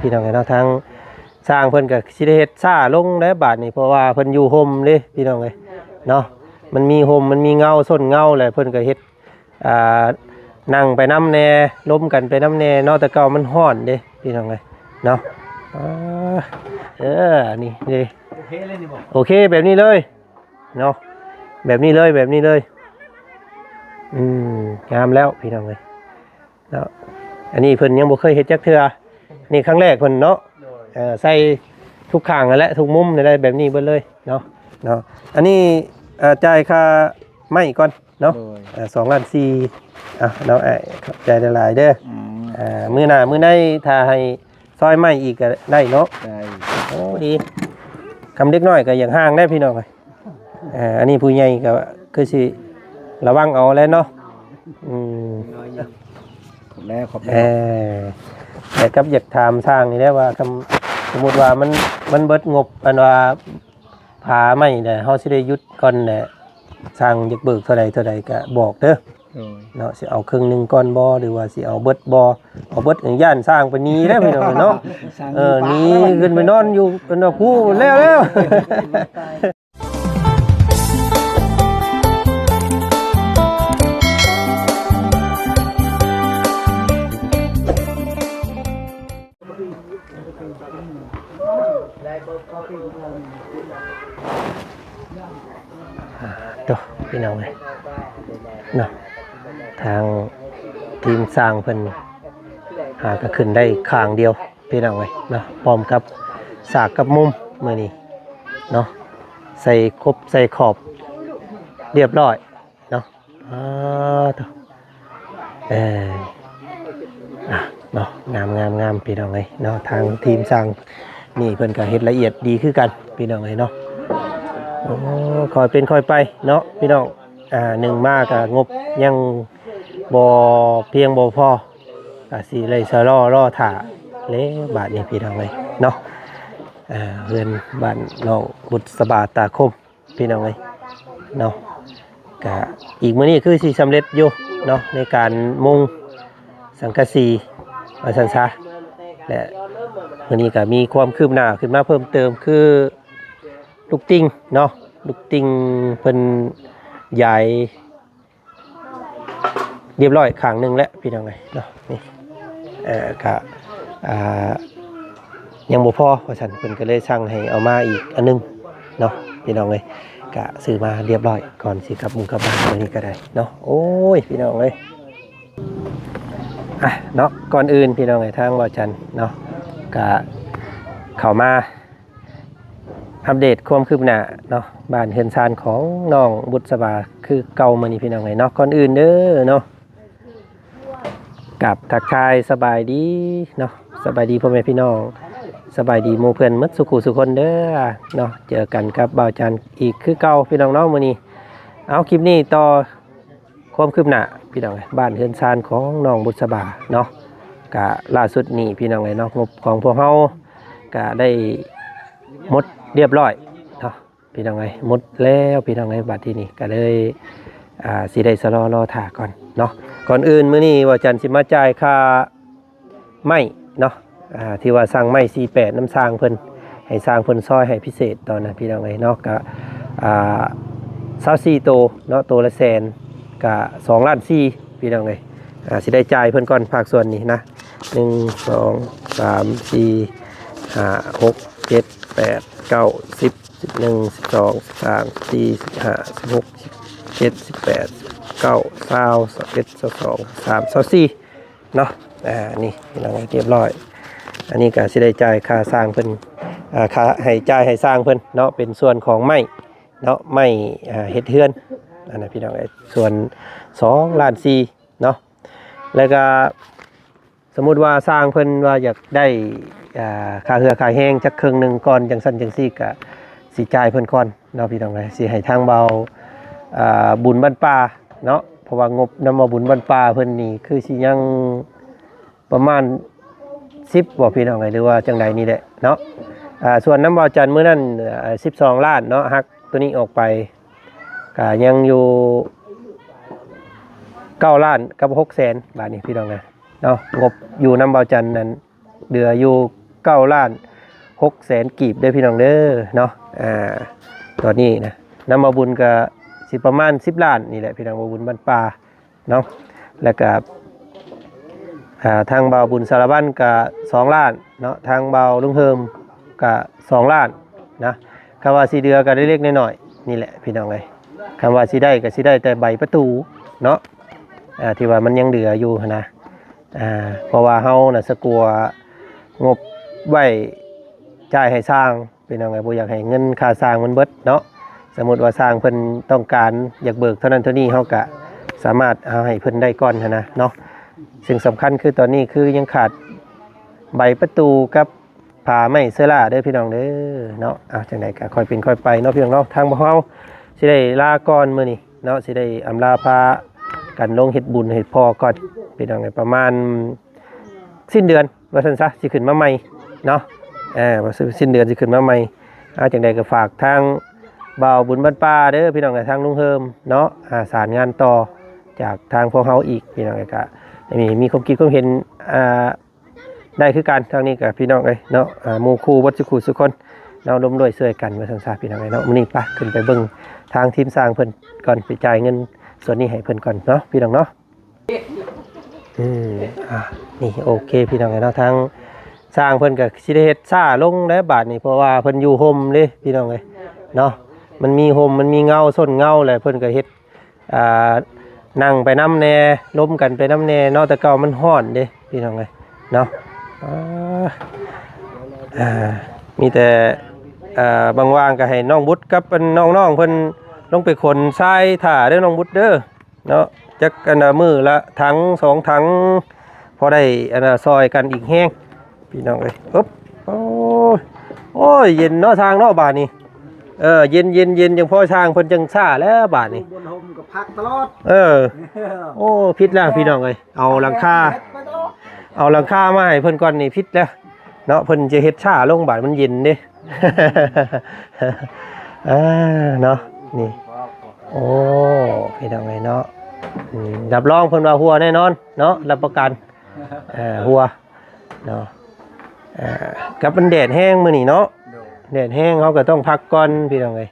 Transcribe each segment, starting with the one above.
ພີ່ນ້ອງເອີຍເນາະ. ທາງຊ່າງເພິ່ນກໍຊິໄດ້ເຮັດຊ້າລົງແຫຼະບາດນີ້ ເພາະວ່າເພິ່ນຢູ່ຮົ່ມເດ້ພີ່ນ້ອງເອີຍເນາະ. ມັນມີຮົ່ມ ມັນມີເງົາ ຊົນເງົາແຫຼະ ເພິ່ນກໍເຮັດ ອ່າ ນັ່ງໄປນຳແດ່ ລົມກັນໄປນຳແດ່ເນາະ. ແຕ່ເກົ່າມັນຮ້ອນເດ້ພີ່ນ້ອງເອີຍເນາະ. ອ່າ ເອີ ນີ້ເດ້ ໂອເຄເລີຍນີ້ບໍ່? ໂອເຄ ແບບນີ້ເລີຍເນາະ ແບບນີ້ເລີຍ ແບບນີ້ເລີຍ. ອືມ ງາມແລ້ວພີ່ນ້ອງເອີຍເນາະ. ອັນນີ້ເພິ່ນຍັງບໍ່ເຄີຍເຮັດຈັກເທື່ອ ນີ້ຄັ້ງແລກເພິ່ນເນາະ. ໂດຍ ເອີ ໃສ່ທຸກຂ້າງຫັ້ນແຫຼະ ທຸກມຸມນີ້ໄດ້ແບບນີ້ເບິດເລີຍເນາະ ເນາະ. ອັນນີ້ ເອີ ຈ່າຍຄ່າໄມ້ກ່ອນ ເນາະ. ໂດຍ ເອີ ສອງລ້ານສີ່ ອ່ະ ນ້ອງອ້າຍ ຂອບໃຈຫຼາຍໆເດີ. ອືມ ອ່າ ມື້ໜ້າມື້ໃນຖ້າໃຫ້ຊອຍໃໝ່ອີກກໍໄດ້ເນາະ. ໄດ້ ໂອ້ ດີ. ຄຳເດັກນ້ອຍກໍຢາກຮ່າງໄດ້ພີ່ນ້ອງ. ເອີ ອັນນີ້ຜູ້ໃຫຍ່ກໍຄືຊິລະວັງເອົາແຫຼະເນາະ. ອືມ ຂອບແລ້ວ ຂອບແລ້ວ. ເອີ ແຕ່ກັບຢາກຖາມຊ່າງນີ້ແຫຼະວ່າ ຄຳ ສົມມຸດວ່າມັນ ມັນເບິດງົບ ອັນວ່າ ພາໃໝ່ແຫຼະ ເຮົາຊິໄດ້ຢຸດກ່ອນແຫຼະ. ຊ່າງຢາກເບີກເທົ່າໃດເທົ່າໃດກະບອກເດີ. ໂດຍ ເນາະ ຊິເອົາເຄິ່ງໜຶ່ງກ່ອນບໍ່ ຫຼືວ່າຊິເອົາເບິດບໍ່? ເອົາເບິດ ຢ້ານຊ່າງໄປໜີແລ້ວພີ່ນ້ອງເນາະ. ເອີ ໜີຂຶ້ນໄປນອນຢູ່ເປັນວ່າພູແລ້ວແລ້ວ. ໂຕ ພີ່ນ້ອງເອີຍເນາະ ທາງທີມຊ່າງເພິ່ນຫາກໍຂຶ້ນໄດ້ຂ້າງດຽວ ພີ່ນ້ອງເອີຍເນາະ ພ້ອມກັບສາກກັບມຸມມື້ນີ້ເນາະ ໃສ່ຄົບໃສ່ຂອບລຽບຮ້ອຍເນາະ. ອ່າ ໂຕ ເອີ ອ່ະ ເນາະ ງາມໆໆ ພີ່ນ້ອງເອີຍເນາະ. ທາງທີມຊ່າງນີ້ເພິ່ນກໍເຮັດລະອຽດດີຄືກັນ ພີ່ນ້ອງເອີຍເນາະ. ໂອ້ ຄ່ອຍເປັນຄ່ອຍໄປເນາະ ພີ່ນ້ອງ. ອ່າ ໜຶ່ງມາກໍງົບຍັງບໍ່ພຽງບໍ່ພໍ ກໍຊິໄດ້ຊະລໍລໍຖ້າແລ້ວບາດນີ້ ພີ່ນ້ອງເອີຍເນາະ. ອ່າ ເຮືອນບ້ານນ້ອງບຸດສະບາຕາຄົມ ພີ່ນ້ອງເອີຍເນາະ. ກະອີກມື້ນີ້ຄືຊິສຳເລັດຢູ່ເນາະ ໃນການມຸງສັງກະສີວ່າຊັ້ນຊະ. ແລະ ມື້ນີ້ກະມີຄວາມຄືບໜ້າຂຶ້ນມາເພີ່ມເຕີມ ຄືລູກຕິ່ງເນາະ ລູກຕິ່ງເພິ່ນຢາຍ ຮຽບຮ້ອຍຂ້າງໜຶ່ງແລ້ວ ພີ່ນ້ອງເອີຍເນາະ. ນີ້ ເອີ ກະ ອ່າ ຍັງບໍ່ພໍວ່າຊັ້ນ ເພິ່ນກໍເລີຍສັ່ງໃຫ້ເອົາມາອີກອັນໜຶ່ງເນາະ ພີ່ນ້ອງເອີຍ. ກະຊື້ມາຮຽບຮ້ອຍ ກ່ອນຊິກັບໝູ່ກັບບ້ານມື້ນີ້ກໍໄດ້ເນາະ. ໂອ້ຍ ພີ່ນ້ອງເອີຍ ອ່ະ ເນາະ ກ່ອນອື່ນ ພີ່ນ້ອງເອີຍ ທາງບ່າວຈັນເນາະ ກະເຂົ້າມາ ອັບເດດຄວາມຄືບໜ້າເນາະ ບ້ານເຮືອນຊານຂອງນ້ອງບຸດສະບາຄືເກົ່າມື້ນີ້ ພີ່ນ້ອງເອີຍເນາະ. ກ່ອນອື່ນເດີເນາະ ກາບທັກທາຍສະບາຍດີເນາະ ສະບາຍດີພໍ່ແມ່ພີ່ນ້ອງ ສະບາຍດີໝູ່ເພື່ອນໝົດສູ່ຄູ່ສູ່ຄົນເດີເນາະ. ເຈີກັນກັບບ່າວຈັນອີກຄືເກົ່າ ພີ່ນ້ອງເນາະ. ມື້ນີ້ ເອົາ ຄລິບນີ້ຕໍ່ ຄວາມຄືບໜ້າ ພີ່ນ້ອງເອີຍ ບ້ານເຮືອນຊານຂອງນ້ອງບຸດສະບາເນາະ. ກະລ່າສຸດນີ້ ພີ່ນ້ອງເອີຍເນາະ ງົບຂອງພວກເຮົາກະໄດ້ໝົດຮຽບຮ້ອຍເນາະ ພີ່ນ້ອງເອີຍ. ໝົດແລ້ວ ພີ່ນ້ອງເອີຍ ບັດທີນີ້ກະເລີຍ ອ່າ ຊິໄດ້ຊະລໍລໍຖ້າກ່ອນເນາະ. ກ່ອນອື່ນ ມື້ນີ້ບ່າວຈັນຊິມາຈ່າຍຄ່າ ໄມ້ເນາະ ອ່າ ທີ່ວ່າສັ່ງໄມ້ສີ່ແປດນຳຊ່າງເພິ່ນ ໃຫ້ຊ່າງເພິ່ນຊອຍໃຫ້ພິເສດຕອນນັ້ນ ພີ່ນ້ອງເອີຍເນາະ. ກະ ອ່າ ຊາວສີ່ໂຕເນາະ ໂຕລະແສນ ກະສອງລ້ານສີ່ ພີ່ນ້ອງເອີຍ. ອ່າ ຊິໄດ້ຈ່າຍເພິ່ນກ່ອນພາກສ່ວນນີ້ນະ ໜຶ່ງ ສອງ ສາມ ສີ່ ຫ້າ ຫົກ ເຈັດ ແປດ ເກົ້າ ສິບ ສິບເອັດ ສິບສອງ ສິບສາມ ສິບສີ່ ສິບຫ້າ ສິບຫົກ ສິບເຈັດ ສິບແປດ ສິບເກົ້າ ຊາວ ຊາວເອັດ ຊາວສອງ ຊາວສາມ ຊາວສີ່ ເນາະ. ອ່າ ນີ້ພີ່ນ້ອງຮຽບຮ້ອຍ ອັນນີ້ກໍຊິໄດ້ຈ່າຍຄ່າຊ່າງເພິ່ນ ອ່າ ຄ່າໃຫ້ ຈ່າຍໃຫ້ຊ່າງເພິ່ນເນາະ ເປັນສ່ວນຂອງໄມ້ເນາະ ໄມ້ ອ່າ ເຮັດເຮືອນ ອັນນັ້ນພີ່ນ້ອງເອີຍ ສ່ວນສອງລ້ານສີ່ເນາະ. ແລ້ວກໍສົມມຸດວ່າຊ່າງເພິ່ນວ່າຢາກໄດ້ ອ່າ ຄ່າເຫື່ອຄ່າແຮງຈັກເຄິ່ງໜຶ່ງກ່ອນ ຈັ່ງຊັ້ນຈັ່ງຊີ້ ກໍຊິຈ່າຍເພິ່ນກ່ອນ ເນາະ ພີ່ນ້ອງເອີຍ ຊິໃຫ້ທາງເບົາ ອ່າ ບຸນບ້ານປ່າເນາະ ເພາະວ່າງົບນຳເບົາບຸນບ້ານປ່າເພິ່ນນີ້ ຄືຊິຍັງປະມານສິບບໍ່ ພີ່ນ້ອງເອີຍ ຫຼືວ່າຈັ່ງໃດນີ້ແຫຼະເນາະ. ອ່າ ສ່ວນນຳເບົາຈັນມື້ນັ້ນ ອ່າ ສິບສອງລ້ານເນາະ ຫັກໂຕນີ້ອອກໄປ ກະຍັງຢູ່ເກົ້າລ້ານກັບຫົກແສນ ບາດນີ້ ພີ່ນ້ອງເອີຍ ເນາະ. ງົບຢູ່ນຳເບົາຈັນນັ້ນ ເຫຼືອຢູ່ ເກົ້າລ້ານຫົກແສນກີບເດີ້ພີ່ນ້ອງເດີ້ເນາະ. ອ່າ ຕອນນີ້ນະ ນຳບ່າວບຸນກໍຊິປະມານສິບລ້ານນີ້ແຫຼະພີ່ນ້ອງ ບ່າວບຸນບ້ານປ່າເນາະ. ແລ້ວກໍ ອ່າ ທາງບ່າວບຸນສາລະວັນກໍສອງລ້ານເນາະ ທາງບ່າວລຸງເຮີມກໍສອງລ້ານນະ. ຄຳວ່າຊິເຫຼືອກໍເລັກໆນ້ອຍໆນີ້ແຫຼະພີ່ນ້ອງເອີຍ. ຄຳວ່າຊິໄດ້ກໍຊິໄດ້ແຕ່ໃບປະຕູເນາະ ອ່າ ທີ່ວ່າມັນຍັງເຫຼືອຢູ່ຫັ້ນນະ. ອ່າ ເພາະວ່າເຮົານະສະກົວງົບໄວ້ຈ່າຍໃຫ້ຊ່າງ ພີ່ນ້ອງເອີຍ ບໍ່ຢາກໃຫ້ເງິນຄ່າຊ່າງມັນເບິດເນາະ. ສົມມຸດວ່າຊ່າງເພິ່ນຕ້ອງການຢາກເບີກເທົ່ານັ້ນເທົ່ານີ້ ເຮົາກະສາມາດເອົາໃຫ້ເພິ່ນໄດ້ກ່ອນຫັ້ນນະເນາະ. ສິ່ງສຳຄັນຄືຕອນນີ້ຄືຍັງຂາດໃບປະຕູກັບຜ້າໄມ້ເຊີລາເດີ້ພີ່ນ້ອງເດີ້ເນາະ. ເອົາ ຈັ່ງໃດກະຄ່ອຍເປັນຄ່ອຍໄປເນາະພີ່ນ້ອງເນາະ. ທາງພວກເຮົາຊິໄດ້ລາກ່ອນມື້ນີ້ເນາະ ຊິໄດ້ອຳລາພາກັນລົງເຮັດບຸນເຮັດພໍກ່ອນພີ່ນ້ອງເອີຍ. ປະມານ ສິ້ນເດືອນວ່າຊັ້ນຊະ ຊິຂຶ້ນມາໃໝ່ເນາະ. ເອີ ວ່າສິ້ນເດືອນຊິຂຶ້ນມາໃໝ່. ເອົາ ຈັ່ງໃດກໍຝາກທາງບ່າວບຸນບ້ານປ່າເດີ້ພີ່ນ້ອງ ແລະ ທາງລຸງເຮີມເນາະ ອ່າ ສານງານຕໍ່ຈາກທາງພວກເຮົາອີກພີ່ນ້ອງ. ແລ້ວກໍມີ ມີຄວາມຄິດຄວາມເຫັນ ອ່າ ໄດ້ຄືກັນ. ທາງນີ້ກໍພີ່ນ້ອງເອີຍເນາະ ອ່າ ໝູ່ຄູ່ເບິດສູ່ຄູ່ສູ່ຄົນເນາະ ຮ່ວມດ້ວຍຊ່ວຍກັນວ່າຊັ້ນຊະພີ່ນ້ອງເອີຍເນາະ. ມື້ນີ້ປະຂຶ້ນໄປເບິ່ງທາງທີມຊ່າງເພິ່ນກ່ອນ ໄປຈ່າຍເງິນສ່ວນນີ້ໃຫ້ເພິ່ນກ່ອນເນາະ ພີ່ນ້ອງເນາະ. ອືມ ອ່າ ນີ້ ໂອເຄ ພີ່ນ້ອງເອີຍເນາະ ທາງຊ່າງເພິ່ນກໍຊິໄດ້ເຮັດຊ້າລົງແລ້ວບາດນີ້ ເພາະວ່າເພິ່ນຢູ່ຮົ່ມເດ້ພີ່ນ້ອງເອີຍເນາະ. ມັນມີຮົ່ມ ມັນມີເງົາ ຊົນເງົາ ແລ້ວເພິ່ນກໍເຮັດ ອ່າ ນັ່ງໄປນຳແດ່ ລົມກັນໄປນຳແດ່ເນາະ. ແຕ່ເກົ່າມັນຮ້ອນເດ້ພີ່ນ້ອງເອີຍເນາະ. ອ່າ ອ່າ ມີແຕ່ ອ່າ ບາງວ່າງກໍໃຫ້ນ້ອງບຸດກັບອັນນ້ອງໆເພິ່ນລົງໄປຂົນຊາຍຖ້າເດີ້ ນ້ອງບຸດເດີ້. ເນາະ ຈັກອັນນ່າ ມື້ລະຖັງສອງຖັງ ພໍໄດ້ອັນນ່າ ຊ່ອຍກັນອີກແຮງ ພີ່ນ້ອງເອີຍ. ອຶບ ໂອ້ຍ ໂອ້ຍ ເຢັນເນາະ ຊ່າງເນາະ ບາດນີ້. ເອີ ເຢັນໆໆ ຈັ່ງພໍຊ່າງເພິ່ນຈັ່ງຊ້າແລ້ວບາດນີ້ ຢູ່ບົນຮົ່ມກໍພັກຕະຫຼອດ. ເອີ ໂອ້ ຜິດແລ້ວ ພີ່ນ້ອງເອີຍ ເອົາຫຼັງຄາ ເອົາຫຼັງຄາມາໃຫ້ເພິ່ນກ່ອນນີ້ ຜິດແລ້ວເນາະ. ເພິ່ນຈະເຮັດຊ້າລົງ ບາດມັນເຢັນເດ້. ອ່າ ເນາະ ນີ້ ໂອ້ ພີ່ນ້ອງເອີຍເນາະ ອືມ ຮັບຮອງເພິ່ນວ່າຮົ່ວແນ່ນອນເນາະ ຮັບປະກັນ ເອີ ຮົ່ວເນາະ. ເອີ ກັບມັນແດດແຮງມື້ນີ້ເນາະ ໂດຍ ແດດແຮງ ເຮົາກໍຕ້ອງພັກກ່ອນ ພີ່ນ້ອງເອີຍ.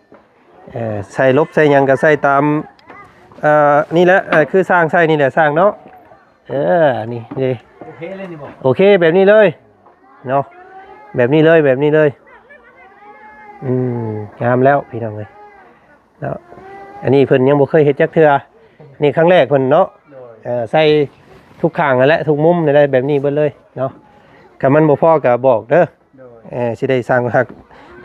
ເອີ ໃສ່ຫຼົບໃສ່ຫຍັງກໍໃສ່ຕາມ ເອີ ນີ້ແຫຼະ ເອີ ຄືຊ່າງໃສ່ນີ້ແຫຼະ ຊ່າງເນາະ. ເອີ ນີ້ເດ້ ໂອເຄເລີຍນີ້ບໍ? ໂອເຄ ແບບນີ້ເລີຍເນາະ ແບບນີ້ເລີຍ ແບບນີ້ເລີຍ. ອືມ ງາມແລ້ວ ພີ່ນ້ອງເອີຍເນາະ. ອັນນີ້ເພິ່ນຍັງບໍ່ເຄີຍເຮັດຈັກເທື່ອ ນີ້ຄັ້ງແລກເພິ່ນເນາະ. ໂດຍ ເອີ ໃສ່ທຸກຂ້າງຫັ້ນແຫຼະ ທຸກມຸມນີ້ແຫຼະ ແບບນີ້ເບິດເລີຍເນາະ. ຄັນມັນບໍ່ພໍກໍບອກເດີ້. ໂດຍ ເອີ ຊິໄດ້ສັ່ງ ຫາກ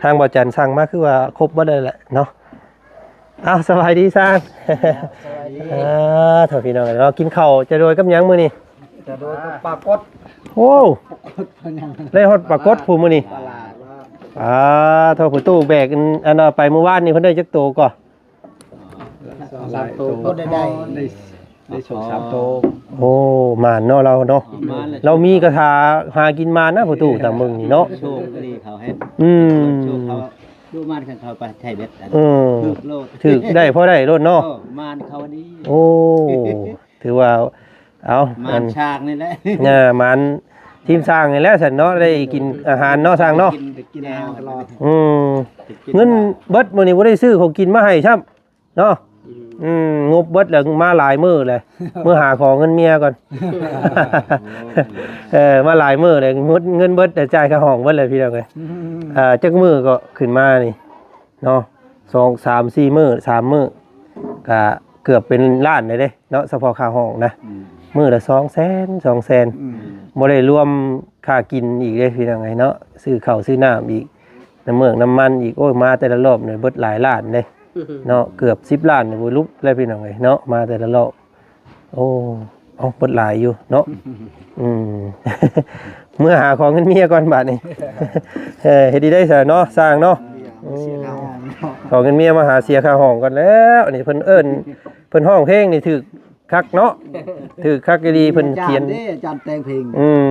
ທາງບ່າວຈັນສັ່ງມາ ຄືວ່າຄົບເບິດແລ້ວແຫຼະເນາະ. ອ້າວ ສະບາຍດີຊ່າງ. ສະບາຍດີ. ອ່າ ເຖົ້າ ພີ່ນ້ອງເນາະ ກິນເຂົ້າຈະໂດຍກັບຫຍັງມື້ນີ້? ຈະໂດຍກັບປາກົດ. ໂອ້ ປາກົດເພິ່ນຍັງ ໄດ້ຮອດປາກົດພຸ້ນມື້ນີ້. ປາຫຼາດ. ອ່າ ເຖົ້າ ປະຕູແບກ ອັນ ອັນ ເອົາໄປມື້ວານນີ້ ເພິ່ນໄດ້ຈັກໂຕກໍ? ສອງສາມໂຕ ໄດ້ ໄດ້ ໄດ້ສອງສາມໂຕ. ໂອ້ ໝານເນາະລາວເນາະ. ໝານແຫຼະ ລາວມີກະຖາຫາກິນມານະ ປະຕູ ຕາມເບິ່ງນີ້ເນາະ. ໂຊກດີເຂົາເຮັດ. ອືມ ໂຊກເຂົາດຸມານ ຄັນເຂົາໄປໄທເບັດ ເອີ ຖືກໂລດ ຖືກໄດ້ ພໍໄດ້ໂລດເນາະ. ເອີ ໝານເຂົາດີ. ໂອ້ ຖືວ່າ ເອົາ ໝານຊ່າງນີ້ແຫຼະ ເອີ ໝານທີມຊ່າງນີ້ແຫຼະຊັ້ນເນາະ ໄດ້ກິນອາຫານເນາະ ຊ່າງເນາະ. ກິນ ໄດ້ກິນອາຫານຕະຫຼອດ. ອືມ ໄດ້ກິນ ເງິນເບິດມື້ນີ້ບໍ່ໄດ້ຊື້ຂອງກິນມາໃຫ້ຊ້ຳ ເນາະ. ອືມ ອືມ ງົບເບິດແລ້ວ ມາຫຼາຍມື້ແລ້ວ ມື້ຫາຂໍເງິນເມຍກ່ອນ. ເອີ ມາຫຼາຍມື້ແລ້ວ ໝົດເງິນເບິດແລ້ວ ຈ່າຍຄ່າຫ້ອງເບິດແລ້ວ ພີ່ນ້ອງເອີຍ. ອືມ ເອີ ຈັກມື້ກໍຂຶ້ນມານີ້ເນາະ ສອງ ສາມ ສີ່ມື້ ສາມມື້ ກະເກືອບເປັນລ້ານແລ້ວເດ້ເນາະ ສະເພາະຄ່າຫ້ອງນະ. ອືມ ມື້ລະສອງແສນ ສອງແສນ. ອືມ ບໍ່ໄດ້ລວມຄ່າກິນອີກເດ້ ພີ່ນ້ອງເອີຍເນາະ ຊື້ເຂົ້າຊື້ນ້ຳອີກ ນ້ຳເມືອກນ້ຳມັນອີກ. ໂອ້ຍ ມາແຕ່ລະລອບນີ້ເບິດຫຼາຍລ້ານເດ້ເນາະ ເກືອບສິບລ້ານນີ້ບໍ່ຫຼຸບແລ້ວ ພີ່ນ້ອງເອີຍເນາະ ມາແຕ່ລະລອບ. ໂອ້ ເອົາ ເບິດຫຼາຍຢູ່ເນາະ. ອືມ ເມືອຫາຂໍເງິນເມຍກ່ອນບາດນີ້. ເອີ ເຮັດດີໄດ້ຊະເນາະ ຊ່າງເນາະ. ອືມ ຂໍເງິນເມຍມາຫາເສຍຄ່າຫ້ອງກ່ອນແລ້ວ. ອັນນີ້ເພິ່ນເອີ້ນ ເພິ່ນຮ້ອງເພງນີ້ຖືກຄັກເນາະ ຖືກຄັກອີ່ຫຼີ ເພິ່ນຂຽນ. ອາຈານເດ້ ອາຈານແຕ່ງເພງ. ອືມ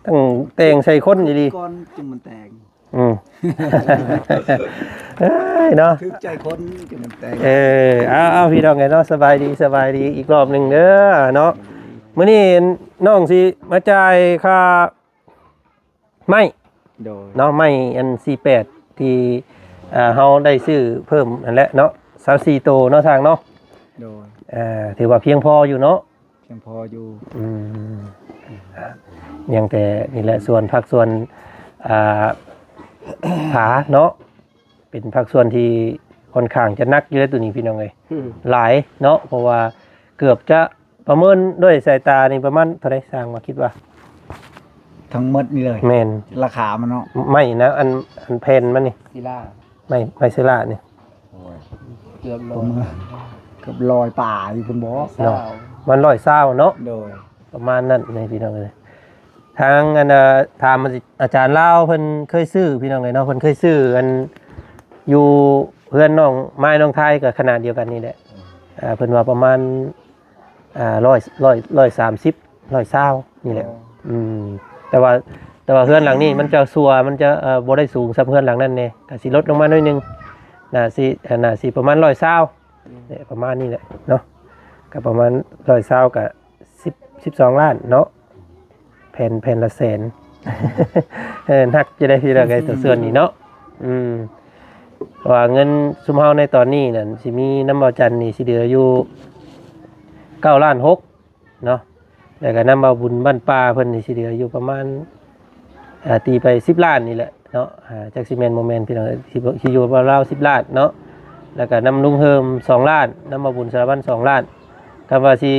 ຕັ້ງແຕ່ງໃສ່ຄົນອີ່ຫຼີ ກ່ອນຈຶ່ງມັນແຕ່ງ. ອືມ ເອີຍເນາະ ຖືກໃຈຄົນຈຶ່ງມັນແຕ່ງ. ເອີ ເອົາໆ ພີ່ນ້ອງເອີຍເນາະ ສະບາຍດີ ສະບາຍດີອີກລອບໜຶ່ງເດີເນາະ. ມື້ນີ້ນ້ອງຊິມາຈ່າຍຄ່າໄມ້ ໂດຍ ເນາະ ໄມ້ອັນສີ່ແປດ ທີ່ ເອີ ເຮົາໄດ້ຊື້ເພີ່ມຫັ້ນແຫຼະເນາະ ຊາວສີ່ໂຕເນາະ ຊ່າງເນາະ ໂດຍ ເອີ ຖືວ່າພຽງພໍຢູ່ເນາະ ພຽງພໍຢູ່ ອືມ ຍັງແຕ່ນີ້ແຫຼະ ສ່ວນ ພາກສ່ວນ ອ່າ ຜາເນາະ ເປັນພາກສ່ວນທີ່ຂ້ອນຂ້າງຈະໜັກຢູ່ເດ້ໂຕນີ້ ພີ່ນ້ອງເອີຍ ອືມ ຫຼາຍເນາະ ເພາະວ່າເກືອບຈະ ປະເມີນດ້ວຍສາຍຕານີ້ປະມານເທົ່າໃດ ຊ່າງວ່າຄິດວ່າ? ທັງໝົດນີ້ເລີຍ ແມ່ນ ລາຄາມັນເນາະ ໄມ້ນະ ອັນ ອັນແຜ່ນມັນນີ້ ສີລາ ໄມ້ ໄມ້ເຊລານີ້ ໂອ້ຍ ເກືອບຮ້ອຍ ປະມານເກືອບຮ້ອຍປາຍພຸ້ນບໍ ເນາະ ປະມານຮ້ອຍຊາວເນາະ ໂດຍ ປະມານນັ້ນແຫຼະພີ່ນ້ອງເອີຍ ທາງອັນ ເອີ ຖາມອາຈານລາວ ເພິ່ນເຄີຍຊື້ພີ່ນ້ອງເອີຍເນາະ ເພິ່ນເຄີຍຊື້ອັນ ຢູ່ເຮືອນນ້ອງໄມ້ນ້ອງໄທ ກໍຂະໜາດດຽວກັນນີ້ແຫຼະ ອ່າ ເພິ່ນວ່າປະມານ ອ່າ ຮ້ອຍ ຮ້ອຍ ຮ້ອຍສາມສິບ ຮ້ອຍຊາວນີ້ແຫຼະ ອໍ ອືມ ແຕ່ວ່າ ແຕ່ວ່າເຮືອນຫຼັງນີ້ມັນຈະຊົວ ມັນຈະ ເອີ ບໍ່ໄດ້ສູງສ່ຳເຮືອນຫຼັງນັ້ນແດ່ ກໍຊິລົດລົງມາໜ້ອຍໜຶ່ງ ໜ້າຊິ ໜ້າຊິປະມານຮ້ອຍຊາວ ອືມ ເນຍ ປະມານນີ້ແຫຼະເນາະ ກໍປະມານຮ້ອຍຊາວ ກໍສິບ ສິບສອງລ້ານເນາະ ແຜ່ນ ແຜ່ນລະແສນ ເອີ ໜັກຢູ່ເດ້ພີ່ນ້ອງເອີຍ ສ່ວນນີ້ເນາະ ອືມ ເພາະວ່າເງິນຊຸມເຮົາໃນຕອນນີ້ນັ້ນ ຊິມີນຳບ່າວຈັນນີ້ຊິເຫຼືອຢູ່ເກົ້າລ້ານຫົກເນາະ ແລ້ວກໍນຳບ່າວບຸນບ້ານປ່າເພິ່ນນີ້ຊິເຫຼືອຢູ່ປະມານ ອ່າ ຕີໄປສິບລ້ານນີ້ແຫຼະເນາະ ອ່າ ຈັກຊິແມ່ນບໍ່ແມ່ນພີ່ນ້ອງເອີຍ ຊິ ຊິຢູ່ລາວໆສິບລ້ານເນາະ ແລ້ວກໍນຳລຸງເຮີມສອງລ້ານ ນຳບ່າວບຸນສາລະວັນສອງລ້ານ ຄຳວ່າຊິ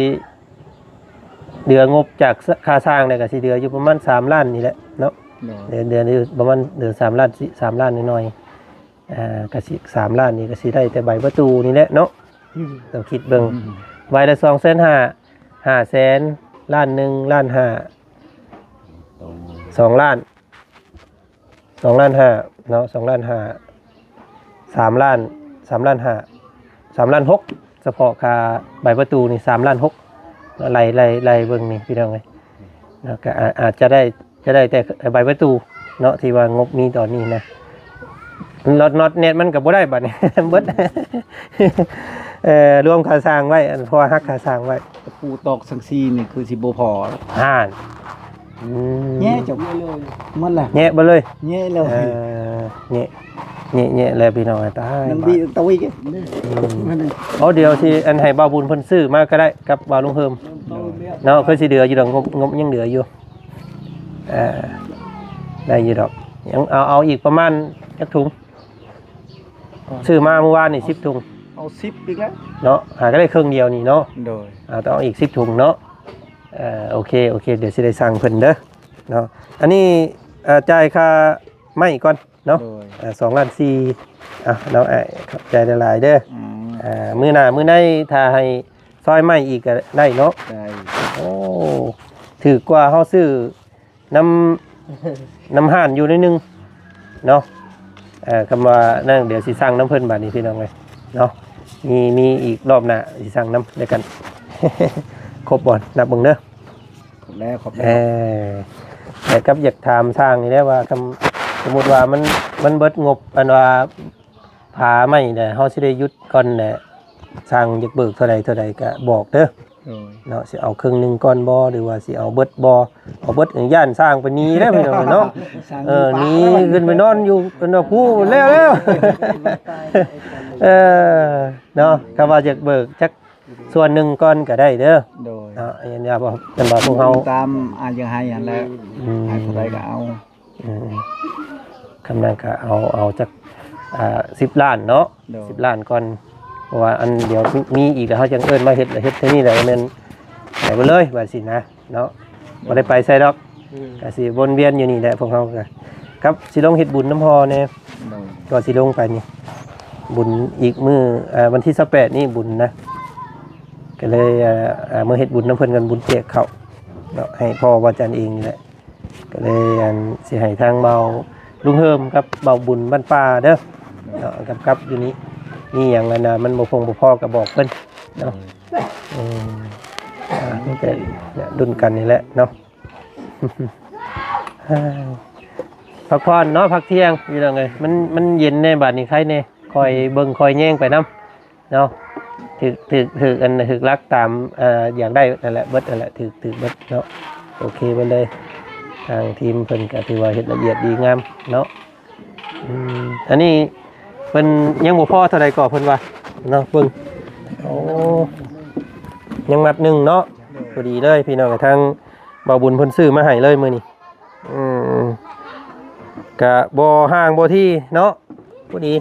ເຫຼືອງົບຈາກ ສ- ຄ່າສ້າງແລ້ວກໍຊິເຫຼືອຢູ່ປະມານສາມລ້ານນີ້ແຫຼະເນາະ ໂດຍ ເດືອນ ເດືອນຢູ່ປະມານເດືອນສາມລ້ານ ສ- ສາມລ້ານໜ້ອຍໆ ອ່າ ກໍຊິສາມລ້ານນີ້ກໍຊິໄດ້ແຕ່ໃບປະຕູນີ້ແຫຼະເນາະ ອືມ ຕ້ອງຄິດເບິ່ງ ອືມ ໃບລະສອງແສນຫ້າ ຫ້າແສນ ລ້ານໜຶ່ງ ລ້ານຫ້າ ສອງລ້ານ ສອງລ້ານຫ້າເນາະ ສອງລ້ານຫ້າ ສາມລ້ານ ສາມລ້ານຫ້າ ສາມລ້ານຫົກ ສະເພາະຄ່າໃບປະຕູນີ້ສາມລ້ານຫົກ ໄລ່ ໄລ່ ໄລ່ເບິ່ງນີ້ພີ່ນ້ອງເອີຍ ແລ້ວກໍອາ ອາດຈະໄດ້ ຈະໄດ້ແຕ່ໃບປະຕູເນາະ ທີ່ວ່າງົບມີຕອນນີ້ນະ ລັອດນັອດແນັດມັນກໍບໍ່ໄດ້ບັດນີ້ ເບິດ ເອີ ລວມຄ່າສ້າງໄວ້ ອັນ ເພາະວ່າຫັກຄ່າສ້າງໄວ້ ຕະປູຕອກສັງກະສີນີ້ຄືຊິບໍ່ພໍ ຫັ້ນ ອືມ ແຍະເຈົ້າ ໝົດແລ້ວ ແຍະເບິດເລີຍ ແຍະເລີຍ ເອີ ແຍະ ແຍະ ແຍະແລ້ວພີ່ນ້ອງ ຕາຍ ໜຶ່ງບີຕະວີກ ອືມ ເອົາ ດຽວຊິອັນໃຫ້ບ່າວບຸນເພິ່ນຊື້ມາກໍໄດ້ກັບບ່າວລຸງເຮີມເນາະ ຄືຊິເຫຼືອຢູ່ດອກ ງົບ ງົບຍັງເຫຼືອຢູ່ ເອີ ໄດ້ຢູ່ດອກ ຍັງເອົາ ເອົາອີກປະມານຈັກຖົງ? ຊື້ມາມື້ວານນີ້ສິບຖົງ ເອົາສິບອີກແລ້ວເນາະ ຫາກໍໄດ້ເຄິ່ງດຽວນີ້ເນາະ ໂດຍ ເອົາ ຕ້ອງເອົາອີກສິບຖົງເນາະ ເອີ ໂອເຄ ໂອເຄ ດຽວຊິໄດ້ສັ່ງເພິ່ນເດີເນາະ ອັນນີ້ ເອີ ຈ່າຍຄ່າໄມ້ກ່ອນເນາະ ໂດຍ ເອີ ສອງລ້ານສີ່ ອ່ະ ນ້ອງອ້າຍ ຂອບໃຈຫຼາຍໆເດີ ອືມ ອ່າ ມື້ໜ້າມື້ໃນຖ້າໃຫ້ຊ່ອຍໄມ້ອີກກໍໄດ້ເນາະ ໄດ້ ໂອ້ ຖືກກວ່າເຮົາຊື້ ນຳ ນຳຮ້ານຢູ່ໜ້ອຍໜຶ່ງເນາະ ເອີ ຄຳວ່ານັ້ນ ດຽວຊິສັ່ງນຳເພິ່ນບາດນີ້ພີ່ນ້ອງເອີຍເນາະ ມີ ມີອີກລອບໜ້າຊິສັ່ງນຳ ແລ້ວກັນ ຄົບບໍ່ ນັບເບິ່ງເດີ ຄົບແລ້ວ ຄົບແລ້ວ ເອີ ແຕ່ກັບຢາກຖາມຊ່າງນີ້ແຫຼະວ່າ ຄຳ ສົມມຸດວ່າມັນ ມັນເບິດງົບ ອັນວ່າ ຜາໄມ້ແຫຼະ ເຮົາຊິໄດ້ຢຸດກ່ອນແຫຼະ ຊ່າງຢາກເບີກເທົ່າໃດເທົ່າໃດກະບອກເດີ ໂດຍ ເນາະ ຊິເອົາເຄິ່ງໜຶ່ງກ່ອນບໍ່ ຫຼືວ່າຊິເອົາເບິດບໍ່ ເອົາເບິດຢ້ານຊ່າງໄປໜີເດ້ພີ່ນ້ອງເນາະ ຊ່າງ ເອີ ໜີຂຶ້ນໄປນອນຢູ່ເພິ່ນວ່າພູ້ແລ້ວ ແລ້ວ ເອີ ເນາະ ຄຳວ່າຢາກເບີກຈັກສ່ວນໜຶ່ງກ່ອນກະໄດ້ເດີ ໂດຍ ເນາະ ເຫັນວ່າບໍ່ ເຫັນວ່າພວກເຮົາ ຕາມອາດຢາກໃຫ້ຫັ້ນແຫຼະ ອືມ ໃຫ້ເທົ່າໃດກະເອົາ ອືມ ຄຳນັ້ນກໍເອົາ ເອົາຈັກ ອ່າ ສິບລ້ານເນາະ ໂດຍ ສິບລ້ານກ່ອນ ເພາະວ່າອັນດຽວມີ ມີອີກແລ້ວເຮົາຈັ່ງເອີ້ນມາເຮັດ ເຮັດເທື່ອນີ້ແຫຼະ ແມ່ນໃຫ້ໄປເລີຍວ່າຊີ້ນະເນາະ ບໍ່ໄດ້ໄປໃສດອກ ອືມ ກໍຊິວົນວຽນຢູ່ນີ້ແຫຼະ ພວກເຮົາກໍ ກັບຊິລົງເຮັດບຸນນຳພໍ່ແດ່ ໂດຍ ກໍຊິລົງໄປນີ້ ບຸນອີກມື້ ເອີ ວັນທີຊາວແປດນີ້ບຸນນະ ກໍເລີຍ ເອີ ເອີ ມາເຮັດບຸນນຳເພິ່ນກັນ ບຸນແຈກເຂົ້າເນາະ ໃຫ້ພໍ່ວາຈັນເອງນີ້ແຫຼະ ກໍເລີຍອັນຊິໃຫ້ທາງເບົາລຸງເຮີມກັບເບົາບຸນບ້ານປ່າເດີເນາະ ກັບ ກັບຢູ່ນີ້ ມີຫຍັງອັນນ່າມັນບໍ່ຄົງບໍ່ພໍກໍບອກເພິ່ນເນາະ ອືມ ອ່າ ມີແຕ່ລຸ້ນກັນນີ້ແຫຼະເນາະ ພັກຜ່ອນເນາະ ພັກທ່ຽງພີ່ນ້ອງເອີຍ ມັນ ມັນເຢັນແດ່ ບາດນີ້ໄຄແດ່ ຄອຍເບິ່ງຄອຍແຍງໄປນຳ ເນາະ ຖືກ ຖືກ ຖືກອັນ ຖືກຫຼັກຕາມ ເອີ ຢາກໄດ້ນັ້ນແຫຼະ ເບິດນັ້ນແຫຼະ ຖືກ ຖືກເບິດເນາະ ໂອເຄເບິດເລີຍ ທາງທີມເພິ່ນກໍຖືວ່າເຮັດລະອຽດດີງາມເນາະ. ອືມ ອັນນີ້ເພິ່ນຍັງບໍ່ພໍເທົ່າໃດກໍເພິ່ນວ່າເນາະ ເບິ່ງ. ໂອ້ ຍັງມັດໜຶ່ງເນາະ. ພໍດີເລີຍພີ່ນ້ອງ ທາງບ່າວບຸນເພິ່ນຊື້ມາໃຫ້ເລີຍມື້ນີ້. ອືມ ກະບໍ່ຫ່າງບໍ່ຖີ່ເນາະ ພໍດີ.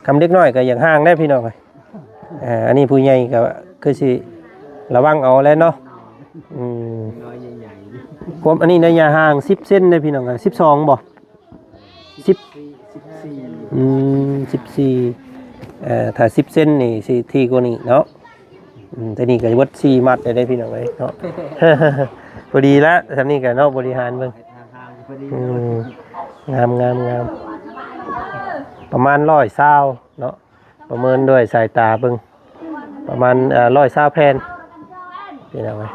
ຄຳເດັກນ້ອຍກໍຢາກຫ່າງໄດ໋ພີ່ນ້ອງ. ອ່າ ອັນນີ້ຜູ້ໃຫຍ່ກໍຄືຊິລະວັງເອົາແຫຼະເນາະ. ອືມ ນ້ອຍໃຫຍ່ໆ ຄວາມ ອັນນີ້ໄລຍະຫ່າງສິບເຊັນເດ້ພີ່ນ້ອງ. ສິບສອງບໍ່? ສິບ ສິບສີ່ ອືມ ສິບສີ່ ເອີ ຖ້າສິບເຊັນນີ້ຊິຖີ່ກວ່ານີ້ເນາະ. ອືມ ແຕ່ນີ້ກໍເບິດສີ່ມັດໄດ້ເດ້ພີ່ນ້ອງເອີຍເນາະ. ພໍດີລະ ສ່ຳນີ້ກໍເນາະ ບໍລິຫານເບິ່ງ. ອືມ ງາມໆໆ ປະມານຮ້ອຍຊາວເນາະ. ປະເມີນດ້ວຍສາຍຕາເບິ່ງ ປະມານ ເອີ ຮ້ອຍຊາວແຜ່ນ ພີ່ນ້ອງເອີຍ.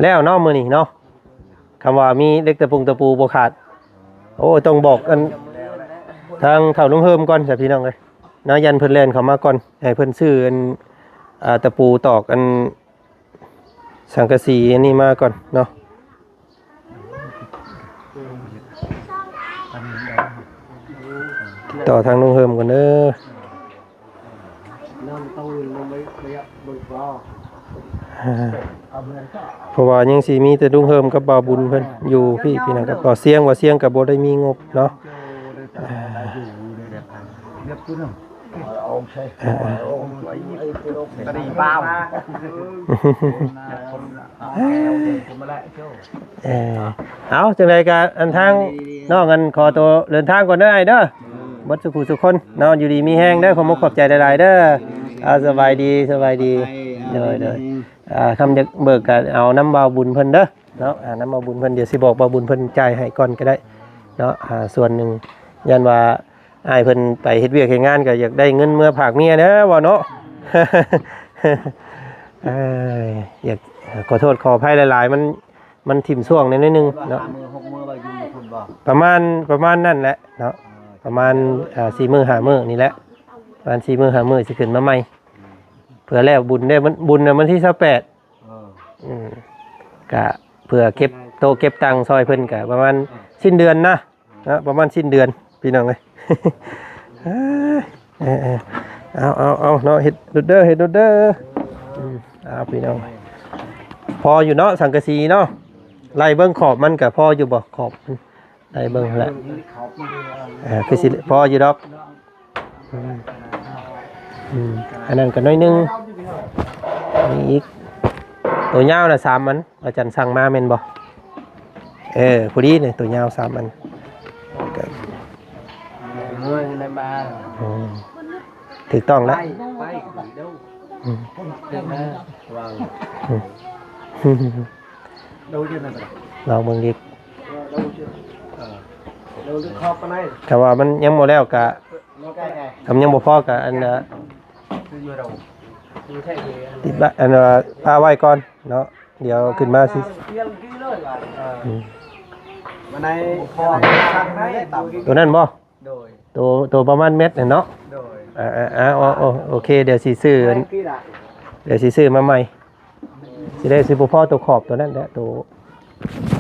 ແລ້ວເນາະ ມື້ນີ້ເນາະ ຄຳວ່າມີເຫຼັກຕະປຸງຕະປູບໍ່ຂາດ. ໂອ້ ຕ້ອງບອກອັນ ທາງເຖົ້າລຸງເຮີມກ່ອນຊະ ພີ່ນ້ອງເອີຍເນາະ. ຢ້ານເພິ່ນແລ່ນເຂົ້າມາກ່ອນ ໃຫ້ເພິ່ນຊື້ອັນ ອ່າ ຕະປູຕອກອັນ ສັງກະສີອັນນີ້ມາກ່ອນເນາະ. ຕິດຕໍ່ທາງລຸງເຮີມກ່ອນເດີ ເພາະວ່າຍັງຊິມີແຕ່ລຸງເຮີມກັບບ່າວບຸນເພິ່ນຢູ່ພີ້ ພີ່ນ້ອງ. ກັບບ່າວຊຽງ ບ່າວຊຽງກໍບໍ່ໄດ້ມີງົບເນາະ. ເອີ ເອົາ ຈັ່ງໃດກໍອັນທາງນ້ອງອັນຂໍໂຕເດີນທາງກ່ອນເດີອ້າຍເດີ. ເບິດສຸຜູ້ສຸຄົນເນາະ ຢູ່ດີມີແຮງເດີ. ຂອບມຸກຂອບໃຈຫຼາຍໆເດີ. ເອົາ ສະບາຍດີ ສະບາຍດີ. ໂດຍໆ ອ່າ ຄຳຢາກເບີກກໍເອົານຳບ່າວບຸນເພິ່ນເດີ. ເນາະ ອ່າ ນຳບ່າວບຸນເພິ່ນ ດຽວຊິບອກບ່າວບຸນເພິ່ນຈ່າຍໃຫ້ກ່ອນກໍໄດ້ເນາະ. ອ່າ ສ່ວນໜຶ່ງ ຢ້ານວ່າອ້າຍເພິ່ນໄປເຮັດວຽກເຮັດງານ ກໍຢາກໄດ້ເງິນເມືອຜາກເມຍແດ່ວ່າເນາະ. ເອີຍ ຢາກ ຂໍໂທດຂໍອະໄພຫຼາຍໆ ມັນ ມັນຖິ້ມຊ່ວງໜ້ອຍໜຶ່ງເນາະ. ປະມານ ປະມານນັ້ນແຫຼະເນາະ. ປະມານ ອ່າ ສີ່ມື້ຫ້າມື້ນີ້ແຫຼະ ປະມານສີ່ມື້ຫ້າມື້ຊິຂຶ້ນມາໃໝ່ ເພື່ອແລ້ວບຸນເດ້. ມັນ ບຸນນະ ວັນທີຊາວແປດ. ເອີ ອືມ ກະເພື່ອເກັບໂຕະເກັບຕັງຊ່ອຍເພິ່ນ ກະປະມານ ເອີ ສິ້ນເດືອນນະ ເນາະ ປະມານສິ້ນເດືອນ ພີ່ນ້ອງເອີຍ. ເອີ ເອີ ເອົາ ເອົາ ເອົາເນາະ ເຮັດໂລດເດີ ເຮັດໂລດເດີ. ອືມ ເອົາ ພີ່ນ້ອງ ພໍຢູ່ເນາະ ສັງກະສີເນາະ. ໄລ່ເບິ່ງຂອບມັນກະພໍຢູ່ບໍ່ ຂອບມັນ ໄດ້ເບິ່ງແລ້ວ ເອີ ຄືຊິພໍຢູ່ດອກ. ອືມ ອືມ ອັນນັ້ນກໍໜ້ອຍໜຶ່ງ ມີອີກ ໂຕຍາວນະ ສາມອັນ ອາຈານສັ່ງມາແມ່ນບໍ່? ເອີ ພໍດີນີ້ ໂຕຍາວສາມອັນ ກໍ ເອີ ໃນບ້ານ ອືມ ຖືກຕ້ອງແລ້ວ ໄປ ໄປ ອືມ ເດີນມາ ອືມ ລອງເບິ່ງອີກ ຖ້າວ່າມັນຍັງບໍ່ແລ້ວກະ ຖ້າມັນຍັງບໍ່ພໍກະ ອັນ ຕິດບະ ອັນ ປະໄວ້ກ່ອນເນາະ ດຽວຂຶ້ນມາຊິ ອືມ ໂຕນັ້ນບໍ່? ໂດຍ ໂຕ ໂຕປະມານແມັດຫັ້ນເນາະ. ໂດຍ ອ່າ ໂອ ໂອ ໂອເຄ ດຽວຊິຊື້ ດຽວຊິຊື້ມາໃໝ່ ຊິໄດ້ ຊິບໍ່ພໍໂຕຂອບໂຕນັ້ນແຫຼະ ໂຕ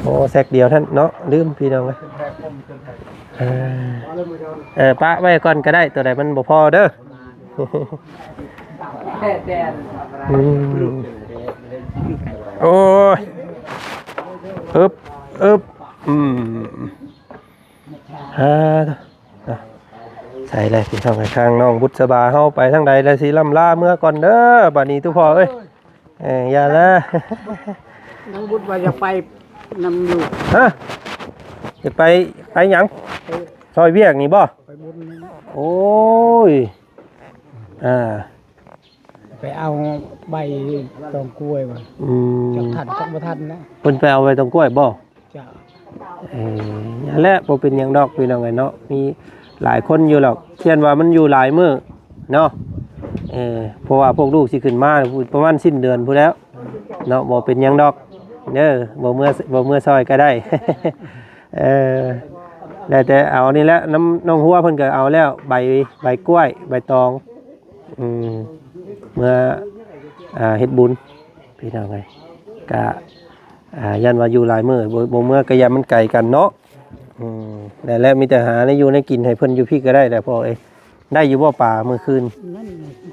ໂອ້ ແຊັກດຽວຫັ້ນເນາະ ລືມ ພີ່ນ້ອງເອີຍ. ເອີ ເອີ ປະໄວ້ກ່ອນກໍໄດ້ ໂຕໃດມັນບໍ່ພໍເດີ. ອືມ ໂອ້ຍ ອຶບ ອຶບ ອືມ ອ່າ ໃສ່ເລີຍພີ່ນ້ອງເອີຍ ທາງນ້ອງບຸດສະບາເຮົາໄປທາງໃດແລ້ວ ຊິລ່ຳລາເມືອກ່ອນເດີ ບາດນີ້ຕຸພໍ່ເອີຍ. ເອີ ຢ່າລະ ນ້ອງບຸດວ່າຢາກໄປນຳລູກ. ຮະ? ຈະໄປ ໄປຫຍັງ? ໄປຊ່ອຍວຽກນີ້ບໍ່? ໄປບຸນນີ້. ໂອ້ຍ ອ່າ ໄປເອົາໃບຕອງກ້ວຍວ່າ ອືມ ຈັກທັນຈັກບໍ່ທັນນະ ເພິ່ນໄປເອົາໃບຕອງກ້ວຍບໍ່? ເຈົ້າ ເອີ ນັ້ນແຫຼະ ບໍ່ເປັນຫຍັງດອກພີ່ນ້ອງເອີຍເນາະ ມີຫຼາຍຄົນຢູ່ດອກ ຢ້ານວ່າມັນຢູ່ຫຼາຍມື້ເນາະ. ເອີ ເພາະວ່າພວກລູກຊິຂຶ້ນມາປະມານສິ້ນເດືອນພຸ້ນແລ້ວເນາະ ບໍ່ເປັນຫຍັງດອກເດີ ບໍ່ເມືອ ບໍ່ເມືອຊ່ອຍກໍໄດ້. ເອີ ແລ້ວແຕ່ເອົານີ້ແຫຼະ ນຳນ້ອງຫົວເພິ່ນກໍເອົາແລ້ວ ໃບ ໃບກ້ວຍ ໃບຕອງ ອືມ ເມືອ ອ່າ ເຮັດບຸນ ພີ່ນ້ອງເອີຍ ກະ ອ່າ ຢ້ານວ່າຢູ່ຫຼາຍມື້ ບໍ່ ບໍ່ເມືອ ກະຢ້ານມັນໄກກັນເນາະ ອືມ ແລ້ວ ແລ້ວມີແຕ່ຫາແນວຢູ່ແນວກິນໃຫ້ເພິ່ນຢູ່ພີ້ກໍໄດ້ແຫຼະພໍ່ເອີຍ. ໄດ້ຢູ່ບໍ່ປາມື້ຄືນ? ນັ້ນ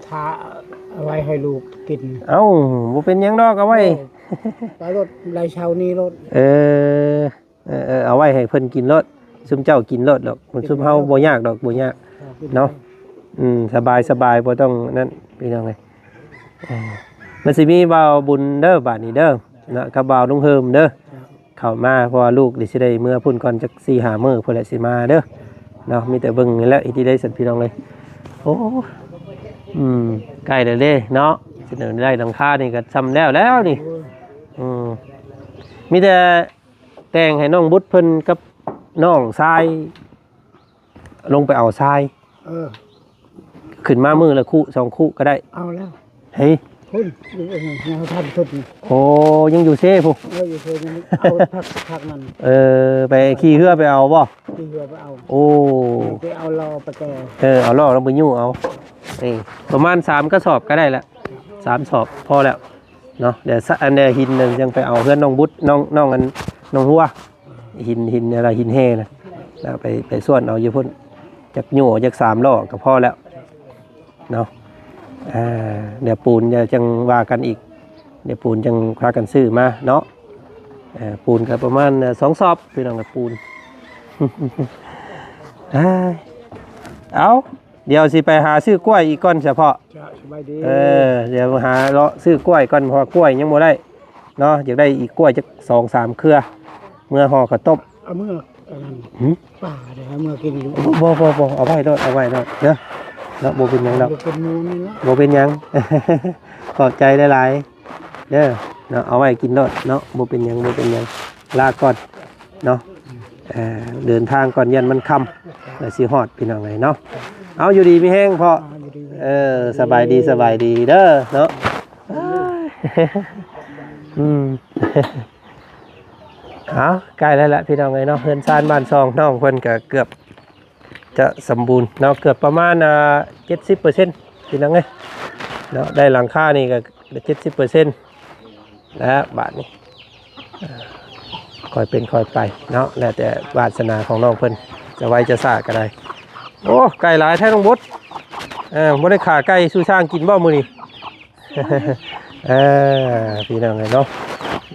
ຖ້າເອົາໄວ້ໃຫ້ລູກກິນ. ເອົ້າ ບໍ່ເປັນຫຍັງດອກ ເອົາໄວ້ ໂອ້ ໄປໂລດ ໄດ້ເຊົ້ານີ້ໂລດ. ເອີ ເອີ ເອີ ເອົາໄວ້ໃຫ້ເພິ່ນກິນໂລດ ຊຸມເຈົ້າກິນໂລດດອກ ຊຸມເຮົາບໍ່ຍາກດອກ ບໍ່ຍາກເນາະ. ອືມ ສະບາຍ ສະບາຍ ບໍ່ຕ້ອງນັ້ນ ພີ່ນ້ອງເອີຍ. ເອີ ມັນຊິມີບ່າວບຸນເດີ ບາດນີ້ເດີເນາະ ກັບບ່າວລຸງເຮີມເດີ. ເຂົ້າມາ ເພາະວ່າລູກນີ້ຊິໄດ້ເມືອພຸ້ນກ່ອນຈັກສີ່ຫ້າມື້ພຸ້ນແຫຼະ ຊິມາເດີເນາະ. ມີແຕ່ເບິ່ງນີ້ແຫຼະ ເຮັດຈັ່ງໃດຊັ້ນ ພີ່ນ້ອງເອີຍ. ໂອ້ ອືມ ໃກ້ແລ້ວເດ້ເນາະ ຊິໄດ້ຫຼັງຄານີ້ກໍຊ່ຳແລ້ວແລ້ວນີ້. ອືມ ມີແຕ່ແຕ່ງໃຫ້ນ້ອງບຸດເພິ່ນກັບນ້ອງຊາຍ ລົງໄປເອົາຊາຍ ເອີ ຂຶ້ນມາມື້ລະຄູ່ສອງຄູ່ກໍໄດ້. ເອົາແລ້ວ ເຮີ້ຍ ພຸ້ນ ຍັງທັນສຸດນີ້. ໂອ້ ຍັງຢູ່ເຊພຸ້ນ. ເອີ ຢູ່ເຊນີ້ ເອົາພັກ ພັກນັ້ນ. ເອີ ໄປຂີ່ເຮືອໄປເອົາບໍ່? ຂີ່ເຮືອໄປເອົາ. ໂອ້ ໄປເອົາລໍ້ໄປແກ່. ເອີ ເອົາລໍ້ລົງໄປຍູ້ເອົາ. ເອີ ປະມານສາມກະສອບກໍໄດ້ລະ ສາມສອບພໍແລ້ວເນາະ. ດຽວ ອັນ ດຽວຫີນນັ້ນຍັງໄປເອົາເຮືອນນ້ອງບຸດ ນ້ອງ ນ້ອງ ອັນ ນ້ອງຫົວ. ຫີນ ຫີນ ອັນ ຫີນແຮ່ນະ ແລ້ວໄປ ໄປສ່ວນເອົາຢູ່ພຸ້ນ ຈັກຍູ້ຈັກສາມລໍ້ກໍພໍແລ້ວເນາະ. ອ່າ ດຽວປູນ ດຽວຈັ່ງວ່າກັນອີກ ດຽວປູນຈັ່ງພາກັນຊື້ມາເນາະ. ເອີ ປູນກໍປະມານສອງສອບ ພີ່ນ້ອງ ປູນ. ເອົາ ດຽວຊິໄປຫາຊື້ກ້ວຍອີກກ່ອນສະເພາະ. ເຈົ້າ ສະບາຍດີ. ເອີ ດຽວຫາເລາະຊື້ກ້ວຍກ່ອນ ເພາະວ່າກ້ວຍຍັງບໍ່ໄດ້ເນາະ ຢາກໄດ້ອີກກ້ວຍຈັກສອງສາມເຄືອ ເມືອຫໍ່ເຂົ້າຕົ້ມ. ເອົາເມືອ ອັນນັ້ນ ຫື? ປາເດ້ ເອົາເມືອກິນຢູ່. ບໍ່ ບໍ່ ບໍ່ ເອົາໄວ້ໂລດ ເອົາໄວ້ໂລດເດີເນາະ. ບໍ່ເປັນຫຍັງດອກ ບໍ່ເປັນໝູນີ້ເນາະ ບໍ່ເປັນຫຍັງ. ຂອບໃຈຫຼາຍໆເດີເນາະ ເອົາໄວ້ກິນໂລດເນາະ ບໍ່ເປັນຫຍັງ ບໍ່ເປັນຫຍັງ. ລາກ່ອນເນາະ ເດີນທາງກ່ອນ ຢ້ານມັນຄ່ຳ ແລ້ວຊິຮອດ ພີ່ນ້ອງເອີຍເນາະ. ເອົາ ຢູ່ດີມີແຮງພໍ່. ເອີ ສະບາຍດີ ສະບາຍດີເດີເນາະ. ອືມ ເອົາ ໃກ້ແລ້ວລະ ພີ່ນ້ອງເອີຍເນາະ. ເຮືອນຊານບ້ານຊ່ອງນ້ອງເພິ່ນກໍເກືອບຈະສົມບູນເນາະ ເກືອບປະມານ ອ່າ ເຈັດສິບເປີເຊັນ ພີ່ນ້ອງເອີຍເນາະ. ໄດ້ຫຼັງຄານີ້ກໍເຈັດສິບເປີເຊັນ ແລ້ວບາດນີ້ ເອີ ຄ່ອຍເປັນຄ່ອຍໄປເນາະ ແລ້ວແຕ່ວາດສະໜາຂອງນ້ອງເພິ່ນ ຈະໄວຈະຊ້າກໍໄດ້. ໂອ້ ໄກ່ຫຼາຍແທ້ນ້ອງບົດ. ເອີ ບໍ່ໄດ້ຂ້າໄກ່ສູ່ຊ້າງກິນບໍ່ມື້ນີ້? ເອີ ພີ່ນ້ອງເອີຍເນາະ.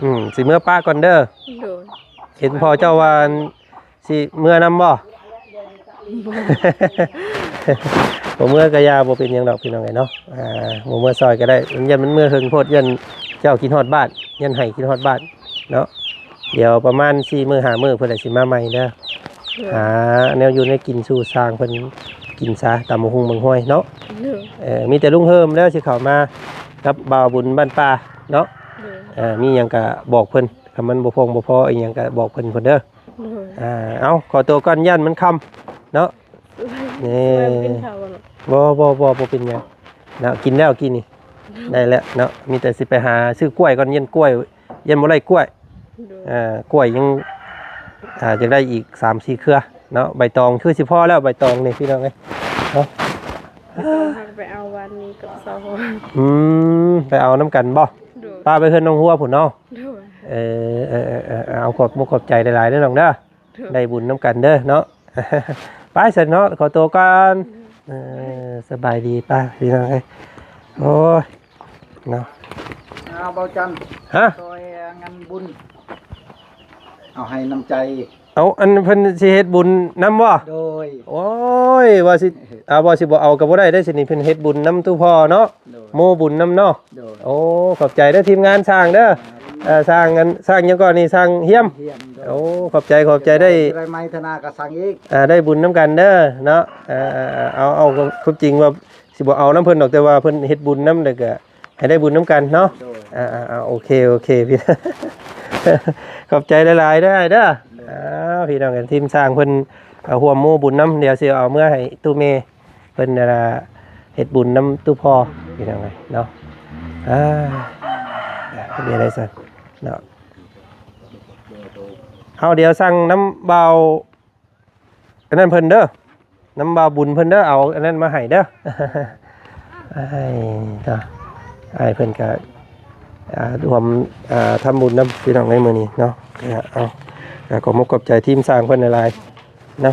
ອືມ ຊິເມືອປະກ່ອນເດີ. ໂດຍ. ເຫັນພໍ່ເຈົ້າວ່າ ຊິເມືອນຳບໍ່? ບໍ່ ບໍ່ເມືອກະຢ່າ ບໍ່ເປັນຫຍັງດອກ ພີ່ນ້ອງເອີຍເນາະ. ອ່າ ບໍ່ເມືອຊ່ອຍກະໄດ້ ມັນຢ້ານມັນເມືອເຫິງໂພດ ຢ້ານເຈົ້າຄິດຮອດບ້ານ ຢ້ານໄຫ້ຄິດຮອດບ້ານເນາະ. ດຽວປະມານສີ່ມື້ຫ້າມື້ພຸ້ນແຫຼະ ຊິມາໃໝ່ເດີ. ໂດຍ. ຫາແນວຢູ່ແນວກິນສູ່ຊ້າງເພິ່ນກິນຊະ ຕຳບັກຫຸ່ງບັກຫວຍເນາະ. ໂດຍ. ເອີ ມີແຕ່ລຸງເຮີມແລ້ວຊິເຂົ້າມາກັບບ່າວບຸນບ້ານປ່າເນາະ. ໂດຍ. ເອີ ມີຫຍັງກະບອກເພິ່ນ ຄັນມັນບໍ່ພອງບໍ່ພໍອີ່ຫຍັງກະບອກເພິ່ນພຸ້ນເດີ. ໂດຍ. ອ່າ ເອົາ ຂໍໂຕກ່ອນ ຢ້ານມັນຄ່ຳເນາະ. ນີ້ ບໍ່ ບໍ່ ບໍ່ ບໍ່ເປັນຫຍັງເນາະ ກິນແລ້ວກີ້ນີ້ ໄດ້ແລ້ວເນາະ. ມີແຕ່ຊິໄປຫາຊື້ກ້ວຍກ່ອນ ຢ້ານກ້ວຍ ຢ້ານບໍ່ໄດ້ກ້ວຍ. ໂດຍ. ອ່າ ກ້ວຍຍັງ ອ່າ ຢາກໄດ້ອີກສາມສີ່ເຄືອເນາະ. ໃບຕອງຄືຊິພໍແລ້ວ ໃບຕອງນີ້ ພີ່ນ້ອງເອີຍເນາະ. ໃບຕອງຫາກະໄປເອົາວານນີ້ກັບສາວ. ອືມ ໄປເອົານຳກັນບໍ່? ໂດຍ. ປະໄປເຮືອນນ້ອງຫົວພຸ້ນເນາະ. ໂດຍ. ເອີ ເອີ ເອີ ເອີ ເອົາ ຂອບມຸກຂອບໃຈຫຼາຍໆເດີນ້ອງເດີ. ໂດຍ. ໄດ້ບຸນນຳກັນເດີເນາະ. ໄປຊັ້ນເນາະ ຂໍໂຕກ່ອນ. ໂດຍ. ເອີ ສະບາຍດີປ້າພີ່ນ້ອງເອີຍ. ໂອ້ຍ ເນາະ. ອ້າວ ເບົາຈັນ. ຮະ? ຊ່ອຍງານບຸນ ເອົາໃຫ້ນ້ຳໃຈ. ເອົາ ອັນເພິ່ນຊິເຮັດບຸນນຳບໍ່? ໂດຍ. ໂອ້ຍ ວ່າຊິ ອ່າ ວ່າຊິບໍ່ເອົາກໍບໍ່ໄດ້ເດ້ ຊິນີ້ເພິ່ນເຮັດບຸນນຳຕູ້ພໍ່ເນາະ. ໂດຍ. ໂມບຸນນຳເນາະ. ໂດຍ. ໂອ້ ຂອບໃຈເດີທີມງານຊ່າງເດີ. ອ່າ ເອີ ຊ່າງ ອັນ ຊ່າງຫຍັງເກາະນີ້ ຊ່າງຮຽມ. ຮຽມ. ໂດຍ. ໂອ້ ຂອບໃຈ ຂອບໃຈ. ໄດ້ ໄດ້ໄມ້ທະນາກະສັງອີກ. ອ່າ ໄດ້ບຸນນຳກັນເດີເນາະ. ອ່າ ເອົາ ເອົາ ຄວາມຈິງວ່າຊິບໍ່ເອົານຳເພິ່ນດອກ ແຕ່ວ່າເພິ່ນເຮັດບຸນນຳ ແລ້ວກະໃຫ້ໄດ້ບຸນນຳກັນເນາະ. ໂດຍ. ອ່າ ໂອເຄ ໂອເຄ ພີ່ ຂອບໃຈຫຼາຍໆເດີອ້າຍເດີ. ໂດຍ. ອ່າ ພີ່ນ້ອງ ທີມຊ່າງເພິ່ນ ເອົາ ຮ່ວມໂມບຸນນຳ ດຽວຊິເອົາເມືອໃຫ້ຕູ້ແມ່ ເພິ່ນ ອ່າ ເຮັດບຸນນຳຕູ້ພໍ່ ພີ່ນ້ອງເອີຍເນາະ. ອ່າ ເປັນຈັ່ງໃດຊັ້ນເນາະ. ເຮົາດຽວສັ່ງນຳບ່າວ ອັນນັ້ນເພິ່ນເດີ ນຳບ່າວບຸນເພິ່ນເດີ ເອົາອັນນັ້ນມາໃຫ້ເດີ. ອ້າຍເນາະ ອ້າຍເພິ່ນກະ ອ່າ ຮ່ວມ ອ່າ ທຳບຸນນຳພີ່ນ້ອງໃນມື້ນີ້ເນາະ. ເອົາ ກະຂອບມຸກຂອບໃຈທີມຊ່າງເພິ່ນຫຼາຍໆເນາະ.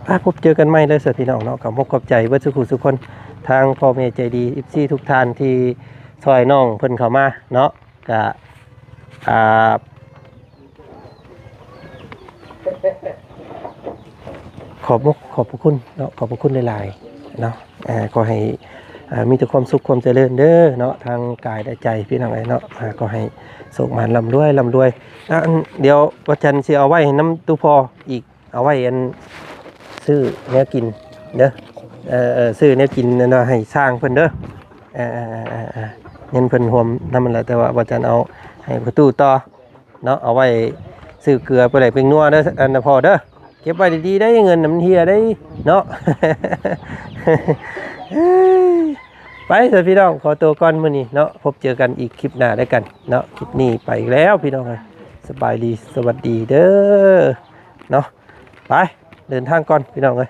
ອ່າ ພົບເຈີກັນໃໝ່ເດີຊະພີ່ນ້ອງເນາະ. ກໍຂອບມຸກຂອບໃຈເບິດສູ່ຜູ້ສູ່ຄົນ ທາງພໍ່ແມ່ໃຈດີ ເອັຟຊີ ທຸກທ່ານທີ່ຊ່ອຍນ້ອງເພິ່ນເຂົ້າມາເນາະ. ກະ ອ່າ ຂອບມຸກຂອບພະຄຸນເນາະ ຂອບພະຄຸນຫຼາຍໆເນາະ. ອ່າ ຂໍໃຫ້ ອ່າ ມີແຕ່ຄວາມສຸກຄວາມຈະເລີນເດີເນາະ ທາງກາຍແລະໃຈພີ່ນ້ອງເອີຍເນາະ. ອ່າ ຂໍໃຫ້ໂຊກໝານ ລ່ຳລວຍ ລ່ຳລວຍ. ອ່າ ອັນ ດຽວວ່າຈັນຊິເອົາໄວ້ໃຫ້ນຳຕູ້ພໍ່ອີກ ເອົາໄວ້ອັນ ຊື້ແນວກິນເດີ. ເອີ ເອີ ຊື້ແນວກິນອັນ ໃຫ້ຊ່າງເພິ່ນເດີ. ເອີ ເງິນເພິ່ນຮ່ວມນຳຫັ້ນແຫຼະ ແຕ່ວ່າວ່າຈັນເອົາໃຫ້ພໍ່ຕູ້ຕໍ່ເນາະ ເອົາໄວ້ຊື້ເກືອ ປາແດກ ແປ້ງນົວເດີ ອັນນະພໍ່ເດີ. ເກັບໄວ້ດີໆໄດ໋ ເງິນນະມັນເຮ່ຍໄດ໋ເນາະ. ໄປຊະພີ່ນ້ອງ ຂໍຕົວກ່ອນມື້ນີ້ເນາະ ພົບເຈີກັນອີກຄລິບໜ້າແລ້ວກັນເນາະ. ຄລິບນີ້ໄປແລ້ວພີ່ນ້ອງເອີຍ ສະບາຍດີ ສະຫວັດດີເດີເນາະ. ໄປ ເດີນທາງກ່ອນພີ່ນ້ອງເອີຍ.